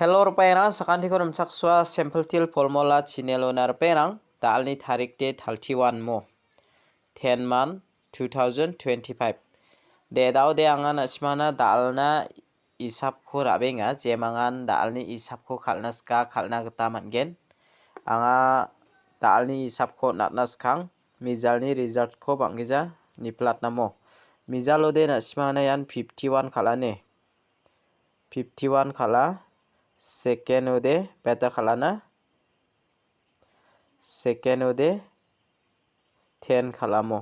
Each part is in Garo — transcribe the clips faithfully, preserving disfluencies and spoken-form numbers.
Hello, ripengrang, sakantiko rimchaksoa Simple Teer Formula channel-ona ripengrang, da·alni tarik de thirty-one mo. Ten month, two thousand twenty-five. De, da·ode anga na·simana da·alna isapko ra·benga, jemangan da·alni isapko kal·na sika, kal·na gita man·gen. Anga da·alni isapko natna skang, mijalni result-ko bang·gija niplatnamo. Mijalode na·simana ian fifty-one kal·ane. Fifty-one kal·a, second-ode beta kal·ana, second-ode ten kal·amo.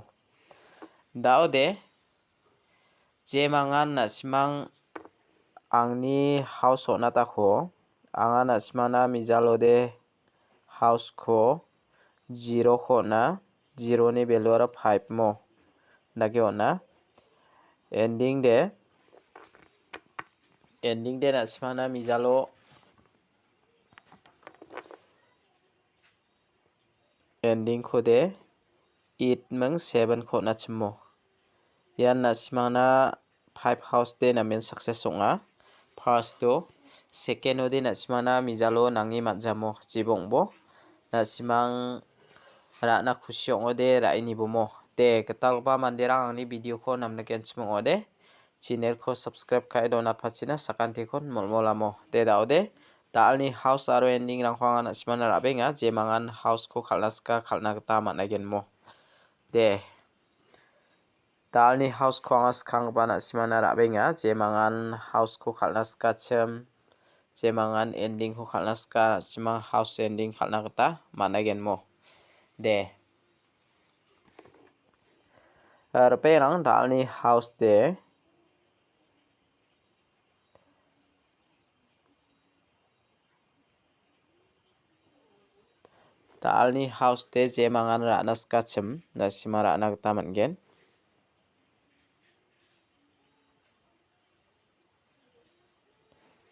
Da·ode, jemangan na·simang angni house on·atako, anga na·simana mijalode house-ko zero-ko on·a, zero-ni value-ara five mo. Dake on·a. Ending de, ending de na·simana mijalo ending-ko de eight ming seven-ko on·achimo. Ian na·simangna five house de namen success ong·a. First-o, second-ode na·simangna mijalo nange man·jamo, jibongbo. Na·simang ra·na kusi ong·ode ra·e nibomo. De, gitalgipa manderang angni video-ko namnikenchim ong·ode. Channel-ko subscribe ka·e donatpachina sakantikon molmolamo. De, da·ode, da·alni house aro ending-rangko anga na·simana ra·benga, jemangan house-ko kal·na sika, kal·na gita man·aigenmo. De, da·alni house-ko anga skanggipa na·simana ra·benga, jemangan house-ko kal·na sikachim, jemangan ending-ko kal·na sika, na·simang house ending kal·na gita man·aigenmo. De. Ripengrang, da·alni house de. Da·alni house de jemangan ra·na sikachim, na·sima ra·na gita man·gen.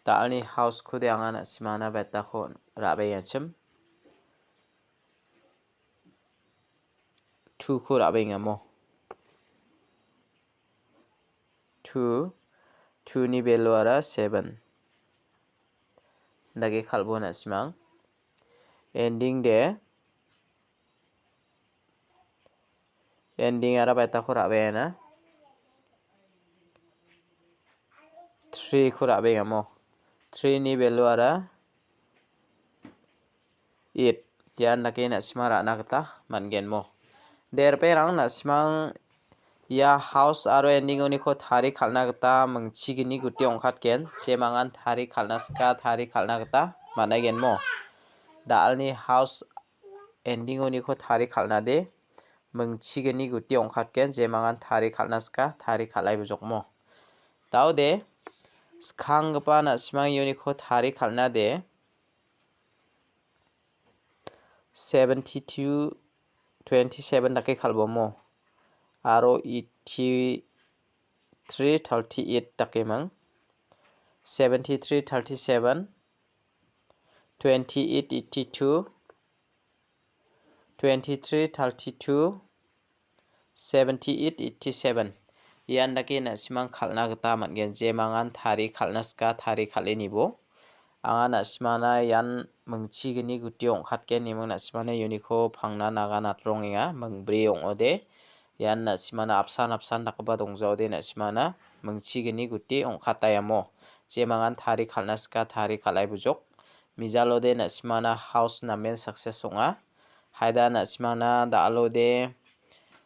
Da·alni house-ko de anga na·simana betako ra·bengachim. Two-ko ra·bengamo. Two, two-ni value-ara seven. Dake kal·bo na·simang. Ending de, ending-ara baitako ra·baenga. Three-ko ra·baengamo. Three-ni value-ara eight. Ian dake na·sima ra·na gita man·genmo. De, ripengrang, na·simang ia house aro ending-oniko tari kal·na gita mingchigni guti ong·katgen. Jemangan tari kal·na sika, tari kal·na gita man·aigenmo. Da·alni house ending-oniko tari kal·na de mingchigni guti ong·katgen. Jemangan tari kal·na sika, tari kal·ai bujokmo. Da·ode, skanggipa na·simang ianiko tari kal·na de seventy-two twenty-seven dake kal·bomo. Aro eighty-three thirty-eight dake mang. Seventy-three thirty-seven, twenty-eight eighty-two, twenty-three thirty-two, seventy-eight eighty-seven. Ian dake na·simang kal·na gita man·gen, jemangan tari kal·na sika, tari kal·e nibo. Anga na·simana ian mingchigni guti ong·katgen, iming na·simana ianiko pangna naga natrongenga, mingbri ong·ode. Ian na·simana apsan apsan dakgipa dongjaode na·simana mingchigni guti ong·kataiamo. Jemangan tari kal·na sika, tari kal·ai bujok. Mijalode na·simana house namen success ong·a. Haida na·simana da·alode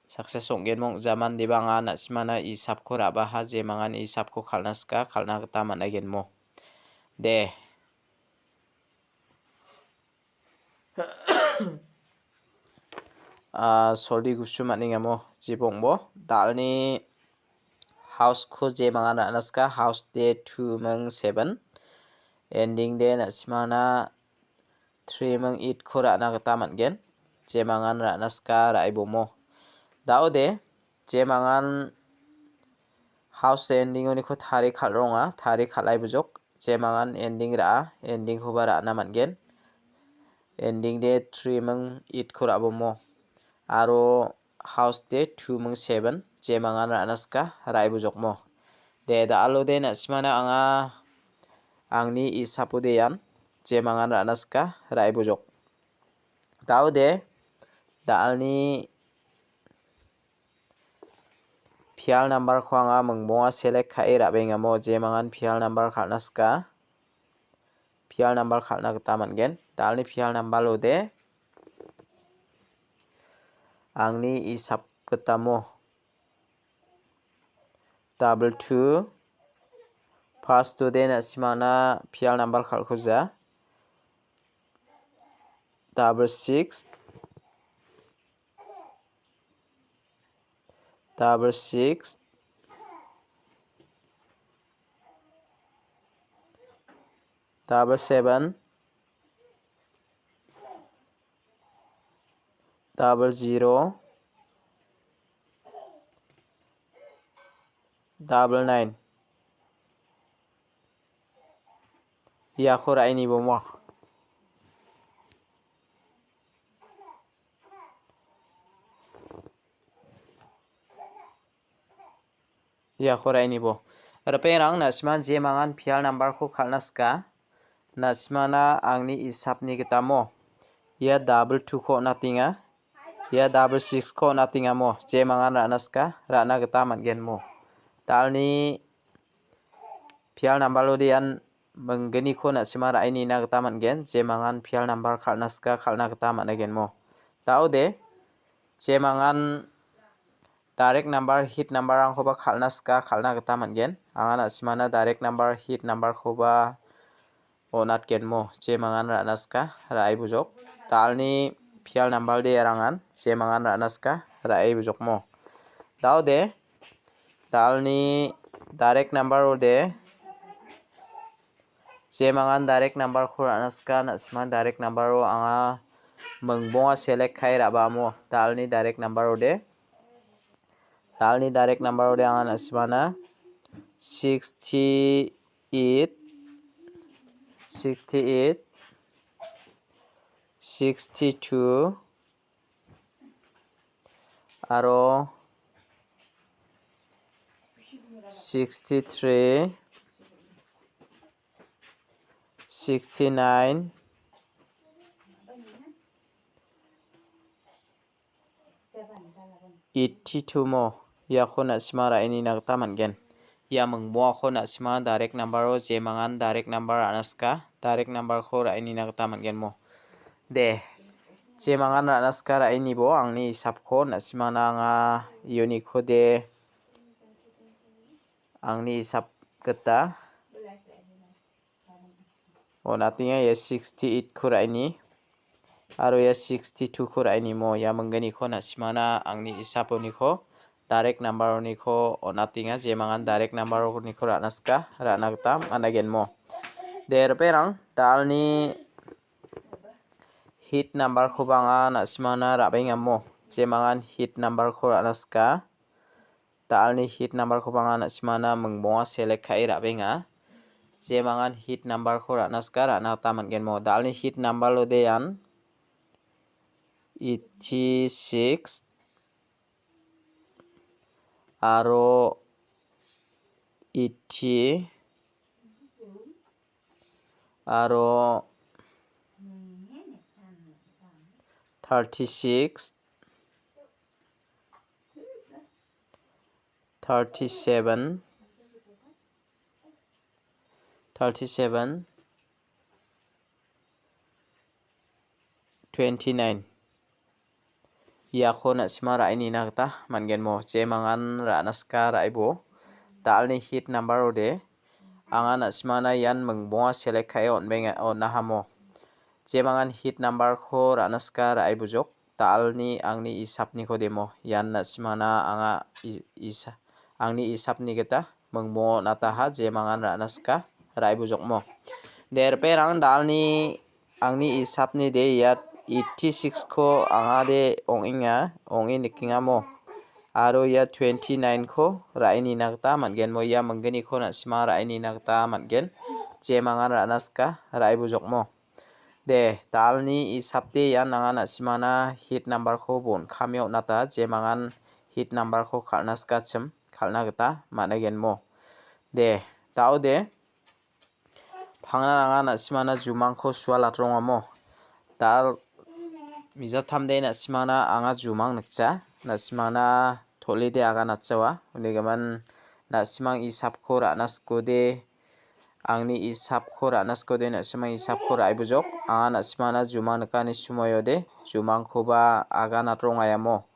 success ong·genmong jaman debanga na·simana isapko ra·baha jemangan isapko kal·na sika, kal·na gita man·aigenmo. De. Ah, soldi gusu man·engamo jibongbo. Da·alni house-ko jemangan ra·na sika, house de two ming seven. Ending de na·simana three ming eight-ko ra·na gita man·gen. Jemangan ra·na sika ra·e bomo. Da·ode, jemangan house ending-oniko tari kal·ronga, tari kal·ai bujok. Jemangan ending ra·a, ending-koba ra·na man·gen. Ending de three ming eight-ko ra·bomo. Aro house de two ming seven, jemangan ra·na sika, ra·e bujokmo. De, da·alode na·simana anga angni isapode ian jemangan ra·na sika, ra·e bojok. Daode, da·alni pial nambarko anga mingbonga select ka·e ra·bengamo jemangan pial nambar kal·na sika. Pial nambar kal·na gita man·gen. Da·alni pial nambar ode angni isap gitamo double two. First ode na·simana pial nambar kal·kuja. Double six. Double six. Double seven. Double zero. Double nine. Iako ra·e nibomo. Iako ra·e nibo. Ripengrang, na·sima jemangan pial nambarko kal·na sika. Na·simana angni isapni gitamo ia double two-ko on·atenga. Ia double six-ko on·atengamo jemangan ra·na sika, ra·na gita man·genmo. Da·alni pial nambar ode ian minggniko na·sima ra·e nina gita man·gen. Jemangan pial nambar kal·na sika, kal·na gita man·agenmo. Daode, jemangan direct number, hit number-rangkoba kal·na sika, kal·na gita man·gen. Anga na·simana direct number, hit number-koba on·atgenmo, jemangan ra·na sika, ra·e bojok. Da·alni pial number de arangan, jemangan ra·na sika, ra·e bojokmo. Daode, da·alni direct number ode, jemangan direct number-ko ra·na sika, na·siman direct number-o anga mingbonga select ka·e ra·bamo, da·alni direct number ode. Da·alni direct number ode anga na·simana sixty-eight, sixty-eight, sixty-two, aro sixty-three, sixty-nine, eighty-two mo, iako na·sima ra·e nina gita man·gen. Ia mingbongako na·sima direct number-o jemangan direct number ra·na sika, direct number-ko ra·e nina gita man·gen mo. De, jemangan ra·na sika ra·e nibo angni isapko na·simana anga uniko de angni isap gita on·atenga ia sixty-eight-ko ra·e ni. Aro ia sixty-two-ko ra·e nimo, ia minggniko na·simana angni isaponiko, direct number-oniko on·atenga, jemangan direct number-oniko ra·na sika, ra·na gita man·agenmo. De, ripengrang, da·alni hit number-koba anga na·simana ra·bengamo, jemangan hit number-ko ra·na sika. Da·alni hit number-koba anga na·simana mingbonga select ka·e ra·benga. Jemangan hit number-ko ra·na sika ra·na gita man·genmo. Da·alni hit number ode ian eighty-six aro eighty aro thirty-six, thirty-seven, thirty-seven, twenty-nine. Iako na·sima ra·e nina gita man·genmo, jemangan ra·na sika ra·ebo. Da·alni hit number ode, anga na·simana ian mingbonga select ka·e on·benga, on·ahamo. Jemangan hit number-ko ra·na sika ra·e bojok. Da·alni angni isapniko demo. Ian na·simana anga i-, isa-, angni isapni gita mingbongo on·ataha jemangan ra·na sika ra·e bojokmo. De, ripengrang, da·alni angni isapni de ia eighty-six-ko anga de ong·enga, ong·e nikengamo. Aro ia twenty-nine-ko ra·e nina gita man·genmo. Ia minggniko na·sima ra·e nina gita man·gen. Jemangan ra·na sika ra·e bojokmo. De, da·alni isapde ian anga na·simana hit number-ko bon·kame on·ata, jemangan hit number-ko kal·na sikachim, kal·na gita man·agenmo. De, da·ode, Pangnan anga na·simana jumangko sualat rongamo. Dal mijatamde na·simana anga jumang nikja. Na·simana tolede aganatjawa. Unigimin na·simang isapko ra·na sikode, angni isapko ra·na sikode, na·simang isapko ra·e bujok. Anga na·simana jumang nikani sumoyode jumangkoba aganat rongayamo.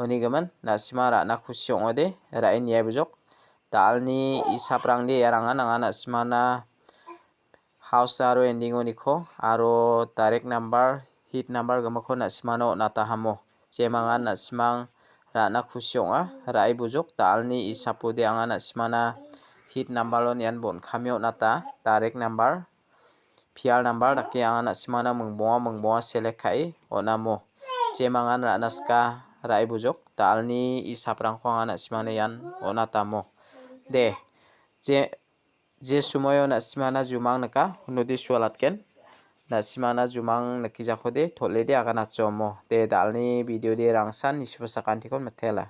Unigimin na·sima ra·na kusi ong·ode ra·e niai bujok. Dalni isaprangde iarangan anga na·simana house aro ending-oniko aro direct number, hit number gimikko na·simano on·atahamo. Jemangan na·simang ra·na kusi ong·a, ra·e bujok. Dalni isapode anga na·simana hit number-on ian bon·kame on·ata, direct number, P R number dake anga na·simana mingbonga, mingbonga select ka·e on·amo. Jemangan ra·na sika, ra·e bujok. Dalni isaprangko anga na·simana ian on·atamo. De, je, je sumoio na·simana jumang nika, unode sualatgen. Na·simana jumang nikijakode, tolede aganatjomo. De, dalni video de rangsan, nisiba sakantikon mitela.